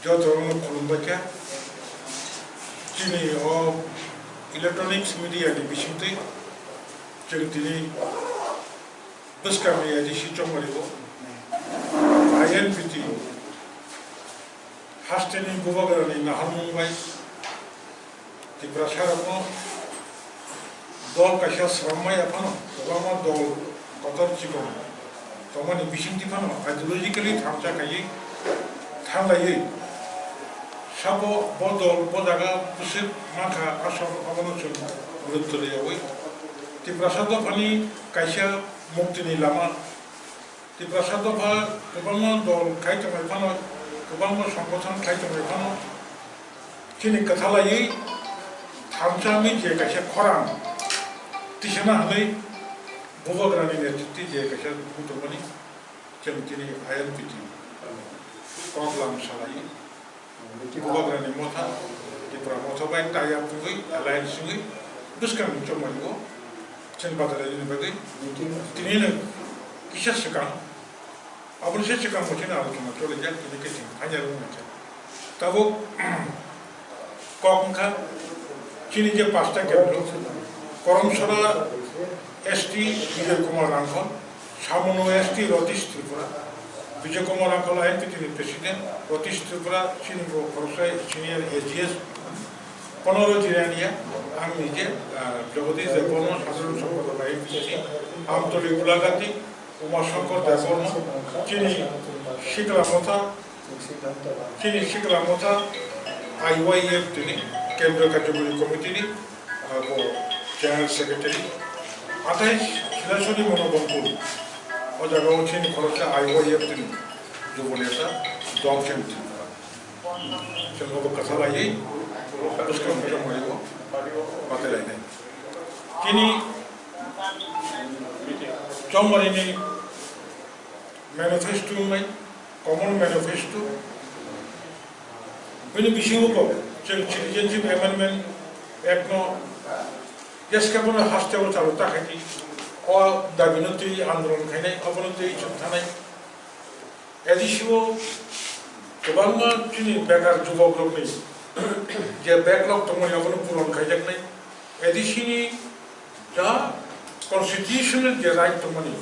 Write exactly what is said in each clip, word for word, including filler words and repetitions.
Jotono khulumbaikha. Chini o electronics media ni bisingtwi chwng tini bwskangni A D C chongmani o I N P T hasteni bubagrani naharmung bai Tiprasarokno dol kaisa swrangmaya phano, kwbangma dol kotor chikon tongmani bisingtwi phano ideologically thansa khaiwi thanglaiwi sabo bo dol bo jaga bwswk mankha, aswk abono chwng rwktwrwi yaui Tiprasa dophani kaisa muktini lama Tiprasa dopha kwbangma dol khai tongwi phano, kwbangma songgothon khai tongwi phano, chini kwthalaiwi thansa wngwi je kaisa khorang tisana hwnwi bubagrani netritwi je kaisa buthumani chwng chini I N P T kok lam salai. Bubagrani motha, Tipra motha bai tie up wngwi, alliance wngwi, bwskang chongmani o, chini badalaini bagwi, tini no kisa swkang, aboni se swkang bo chini alochona cholijak, tini khe chini thangya rwngmani khe. Tabuk kok wngkha, chini je pasta kendro, Koromsora S T Bijoy Kumar Rangkhol, Samono S T Ratish Tripura, Bijoy Kumar Rangkhol I N P T ni President, Ratish Tripura, chini bo khoroksa senior A G S, Ponoro Jirania, ang nije, ah, Jagadish Debbarma, Sadharan Somphadak I N P T C, Amtoli Golagati, Uma Shankar Debbarma, chini Sikla Motha, Chini Sikla Motha I Y F T ni Kendriya Karjokari Committee ni, ah, bo General Secretary. Athai Silasuri Mono Bongkul. O jaga o chini khoroksa I Y F T ni Jubo Neta, Dongchen Tripura. Chwng bo kwtha laiwi, bwskang bwskang maiwi bo batalainai. Chini Chongmani ni manifesto wngnai, common manifesto. Bini bisingo bo chwng Citizenship Amendment Act no jeske bono haste o chalu ta khaidi. O dabi no twi andolon khainai, obono twi chwng thanai. A D C o kwbangma chini bekar jubok rokni je backlog tongmani obono puron khaijaknai. A D C ni ja constitutional je right tongmani,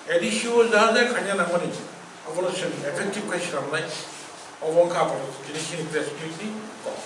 A D C o ja ja khaina nangmani, abono chwng effective khai swnamnai, obo wngkha apatot tini chini press meet ni kok.